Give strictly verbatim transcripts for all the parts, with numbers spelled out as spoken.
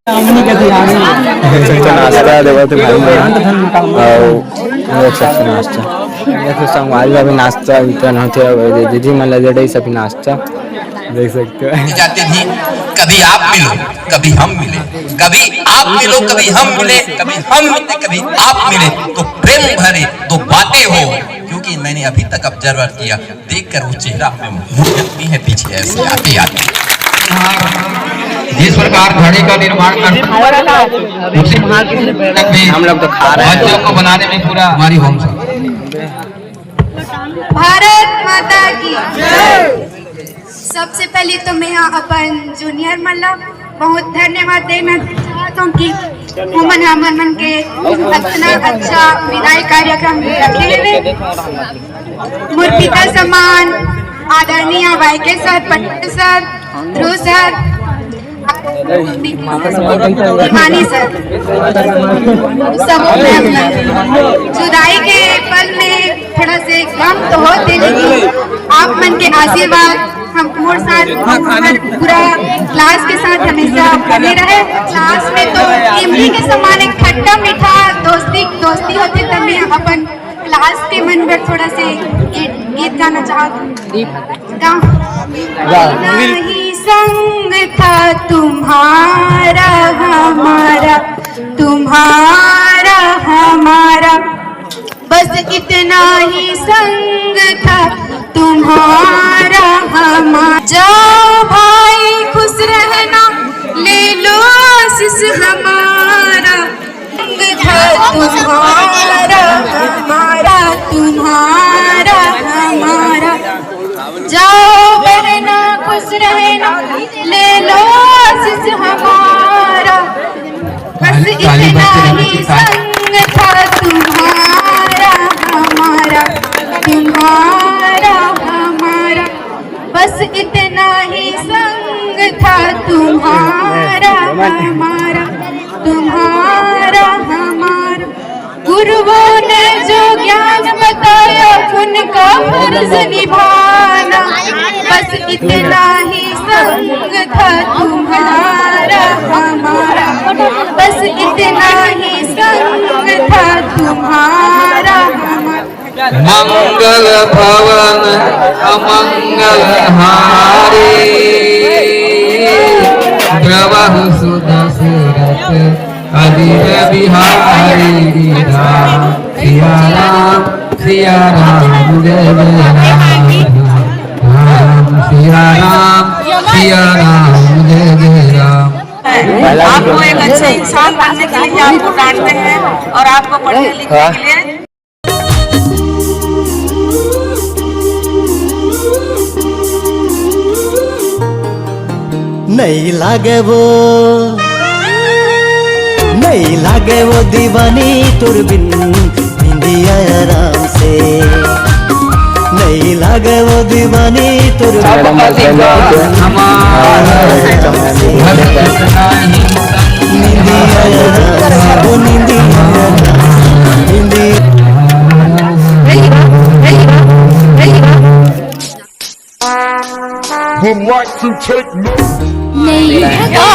देख सकते हो नाश्ता देवत हे भाई मन, अउ देख सकते हो नाश्ता, देख सकते हो संगवारी अभी नाश्ता वितरण होथे, अउ दीदी मन ला दे रही सभी नाश्ता, देख सकते हो। जाते भी, कभी आप मिलो, कभी हम मिले, कभी आप मिलो, कभी हम मिले, कभी हम मिले, कभी आप मिले, तो प्रेम भरे दो बातें हो, क्योंकि मैंने अभी तक ऑब्जर्व किया, देखकर वो चेहरा हमें मोह लेती है पीछे ऐसे आते आते। जिस प्रकार घड़े का निर्माण कर, उसी हम लोग तो खा रहे हैं। बच्चों को बनाने में पूरा हमारी होम। भारत माता की जय। सबसे पहले तो मैं यहाँ अपन जूनियर मन ला बहुत धन्यवाद देना चाहत हूँ कि ओमन हमन मन के अतना अच्छा विदाई कार्यक्रम रखे हवे। मोर पिता समान आदरणीय वाईके सर, पटेल सर, ध्रुव सर, हिमानी सर, सब जुदाई के पल में थोड़ा से गम तो होथे, लेकिन आप मन के आशीर्वाद हम मोर साथ, हमर पूरा क्लास के साथ हमेशा बने रहे। क्लास में तो इमली के समान एक खट्टा मीठा दोस्ती, दोस्ती होथे, तब मैं अपन क्लास के मन बर थोड़ा से गीत, गीत गाना चाहत हूँ। गा। गा। नहीं संग था तुम्हारा हमारा, तुम्हारा हमारा, बस इतना ही संग था तुम्हारा हमारा। जाओ भाई खुश रहना, ले लो आशीष हमारा। संग था तुम्हारा हमारा, तुम्हारा हमारा। जाओ बहना खुश रहना, ले लो आशीष हमारा। बस इतना ही संग था तुम्हारा हमारा, तुम्हारा हमारा। बस इतना ही संग था तुम्हारा हमारा, तुम्हारा हमारा। गुरुओं ने जो ज्ञान बताया, उनका फर्ज निभाना। बस इतना ही संग था तुम्हारा हमारा, बस इतना ही संग था तुम्हारा हमारा। मंगल भवन अमंगल हारी, द्रवहु सुदशरथ अजित बिहारी। राम सिया राम सिया राम जय जय राम, राम सिया राम सिया राम जय जय राम। आपको एक अच्छे इंसान बनने के लिए आपको डांटते हैं और आपको पढ़ने लिखने के लिए। नहीं लागे वो, नहीं लागे वो दीवानी तुर बिन, निंदिया आराम से। नहीं लागे वो दीवानी तुर बिन, मैडम, बस बंद कर दो। हमारा निंदिया आराम से, वो निंदिया आराम से, निंदिया। Would like to take no नहीं लगे,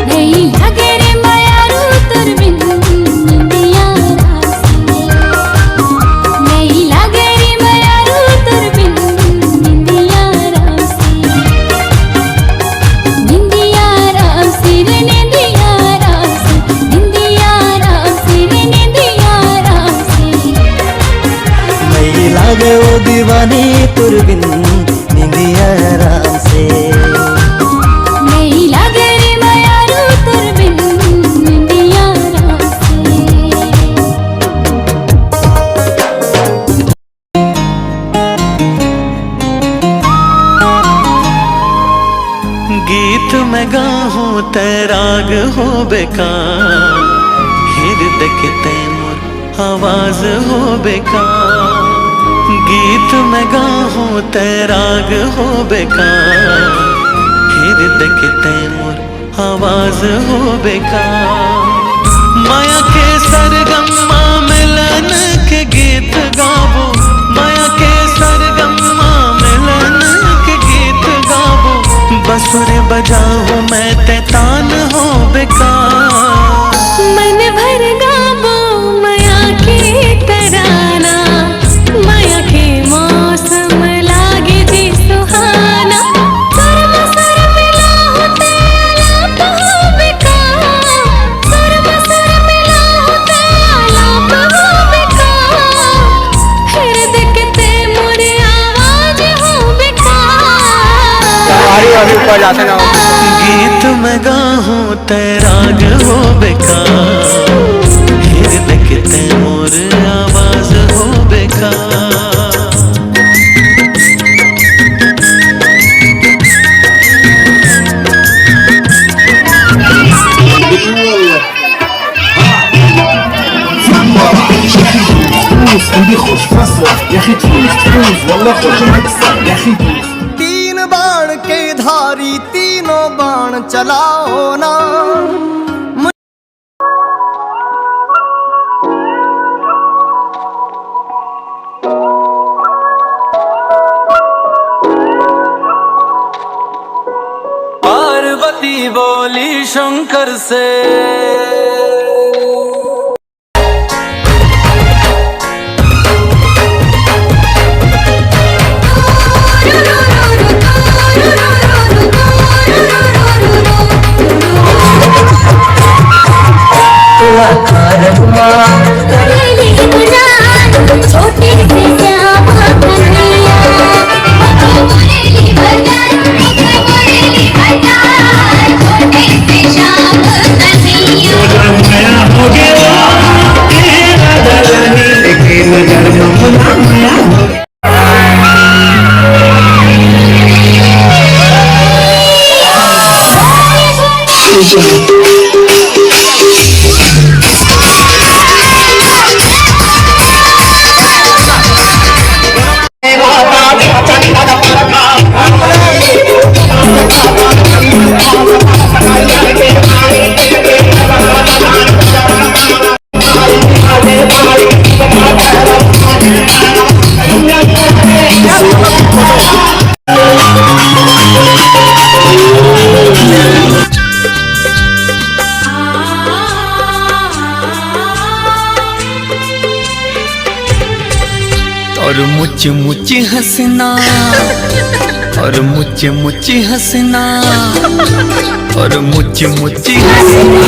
नहीं लगे रे मयारू तोर बिन निंदिया राम से। नहीं लगे रे मयारू तोर बिन निंदिया राम से। निंदिया राम से रे निंदिया राम से, निंदिया राम से रे निंदिया राम से। नहीं लागे ओ दीवानी तुर बिन निंदिया राम से। नहीं लागे रे मयारू तुर बिन निंदिया राम से। गीत मैं गाहूँ तै राग हो बेका, हृदय के तै मोर आवाज हो बेका। गीत मैं गाहूँ तै राग हो बेका, हृदय के तै मोर आवाज हो बेका। माया के सरगम मा मिलन के गीत गाबो, माया के सरगम मा मिलन के सुर बजाहूँ मैं तैं तान होबे का। मन भर गाबो मया के तराना, मया के मौसम लागे जी सुहाना। सुर म सुर मिलाहूँ तैं आलाप होबे का, सुर म सुर मिलाहूँ तैं आलाप होबे का। हृदय के तैं मोर आवाज होबे का। अरे, अभी ऊपर जाते ना। गीत मैं गाहूँ तैं राग होबे का, हृदय के तैं मोर आवाज होबे का। فلوس، عندي خوش، فصل، يا أخي تفوز، تفوز، والله خوش، نكسب، يا أخي تفوز. तीन बाण के धारी, तीनों बाण चलाओ ना। पार्वती बोली शंकर से। और मुच मुच हंसना, और मुच मुच हंसना, और मुच मुच हंसना।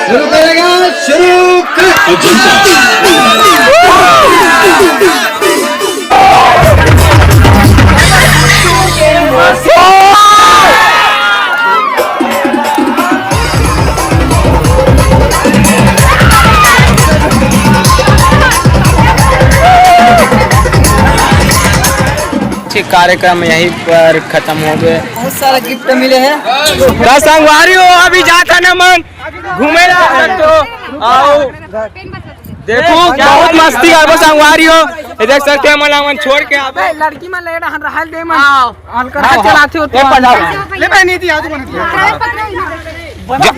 शुरू करेगा, शुरू कर। कार्यक्रम यहीं पर खत्म हो गए। बहुत सारा गिफ्ट मिले हैं। का संगवारी हो, अभी जात हन हमन घूमे ला, तो आओ। देखो, बहुत मस्ती करबो संगवारी हो। ये देख सकते हैं, हमन ला हमन छोड़ के आप। ए, लड़की मन ले रहन रहल दे मन। आओ। हल्का आओ, चलाते हो आओ। ए, तो। पंडा। ले बहनी दी, आज बन। जा,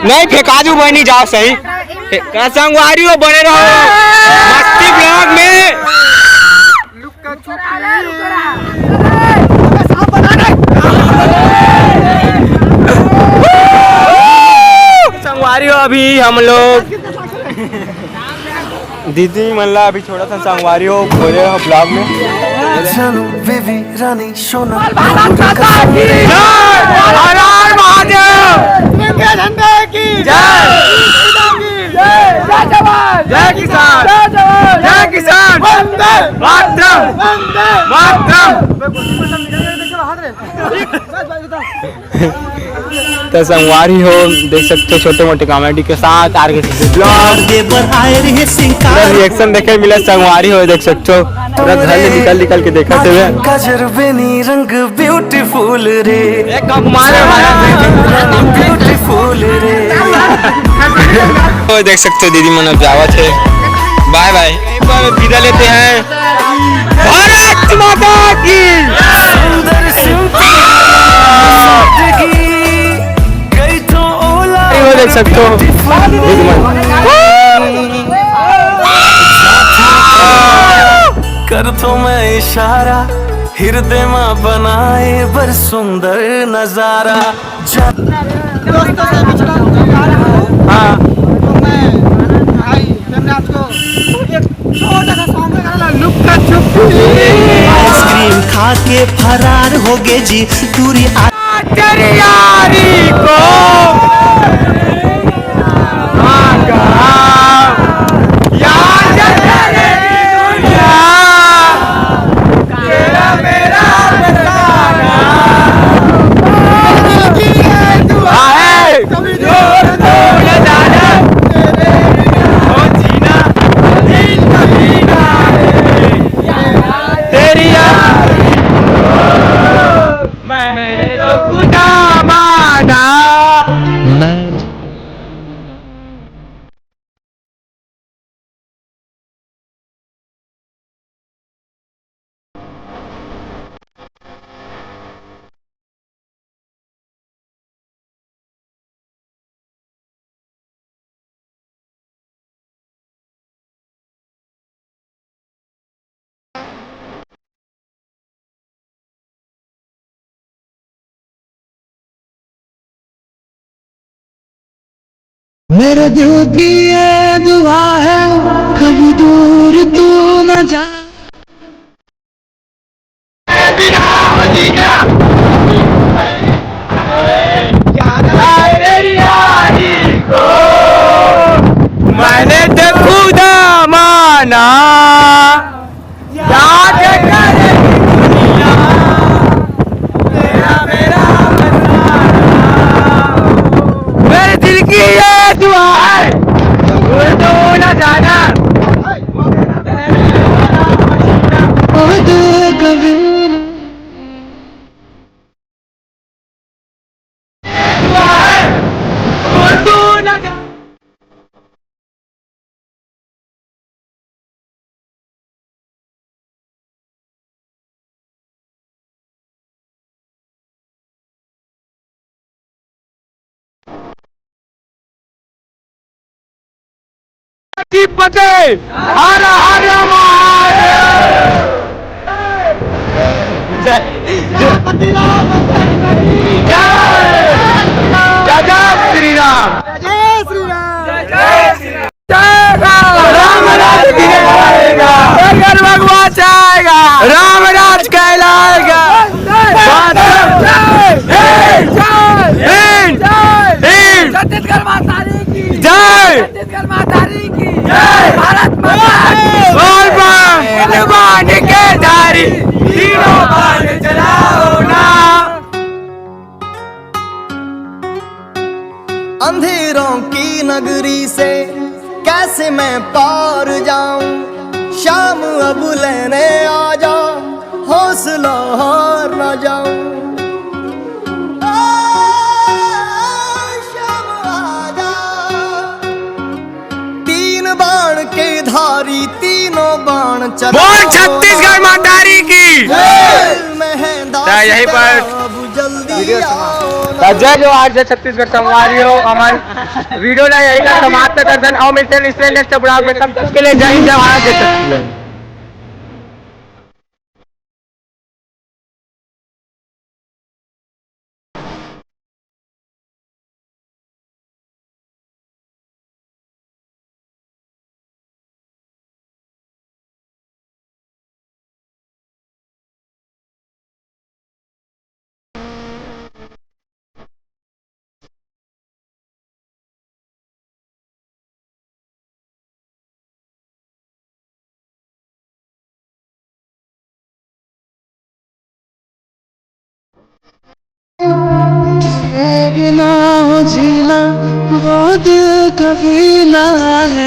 नहीं फेंका दू बनी, जाओ सही। का संगवारी हो, बने रहो मस्ती vlog में। संगवारी हो, अभी हम लोग दीदी मन ला अभी छोड़ा था संगवारी हो, बोले हो vlog में। चलो बेबी रानी सोना। हर हर महादेव। तिरंगे झंडे की जय। जय जवान। जय किसान। जय जवान। जय किसान। वंदे मातरम। वंदे मातरम। तो संगवारी हो, देख सकते हो, छोटे मोटे comedy के साथ आर के vlog। दे बर आए रहे सिंकार। Reaction देखे मिले संगवारी हो, देख सकते हो, पूरा घर ले निकल निकल के देखा थे। गजर बेनी रंग beautiful रे। एक कप मारे वाला। Beautiful रे। वो देख सकते हो, दीदी मन अब जावत है। Bye bye। यहीं पर विदा लेते हैं। भारत माता की। सुंदर सुंदर सादगी, गई तो ओला। वो देख सकते हो। कर तो मैं इशारा, हिरदे माँ बनाए बर सुंदर नजारा। दोस्तों से मिलना। हाँ। तो मैं भाई देवराज को एक छोटा सा song गाना, लुक्का छुपी। आइसक्रीम खा के फरार हो गए जी, दूरी आ- तेरी यारी को आगा याद करेगी दुनिया। तेरा मेरा बेचारा। आए। कभी दूर दूर जाना। तेरे बिना हो जीना। दिल कभी ना आए। तेरी यारी। मैंने तो खुदा माना। मेरे दिल की ये दुआ है, कभी दूर तू न जा। मैंने तो खुदा माना। याद करेगी दुनिया, तेरा मेरा बसाना। मेरे दिल की ये दुआ है, दूर तू ना जाना। दूर तू कभी की फतेह। हर हर महादेव। जय जय जय श्री राम। जय श्री राम। जय श्री राम। जय राम। राम राज की जय। शंकर भगवान जाएगा। राम राज कहलाएगा। जय। जय। जय। जय। छत्तीसगढ़ माता रानी की जय। छत्तीसगढ़ माता रानी की जय। भारत माता की। बोल बम। तीनों बाण के धारी, तीनों बाण चलाओ ना। अंधेरों की नगरी से कैसे मैं पार जाऊं, शाम अब लेने आ जा, हौसला हार ना जाऊं। आ, शाम आ जा। तीन बाण के धारी, तीनों बाण चला। बोल छत्तीसगढ़ माता रानी की। जय। में है दास, यहीं पर अब जल्दी video आओ ना। जय जोहार, जय छत्तीसगढ़ संगवारी हो। हमन वीडियो ला यही का समाप्त करथन। अउ मिलते हैं next vlog में। तब तक के लिए जय हिंद, जय भारत, जय छत्तीसगढ़। बिना हो जीना वो दिल कभी ना है।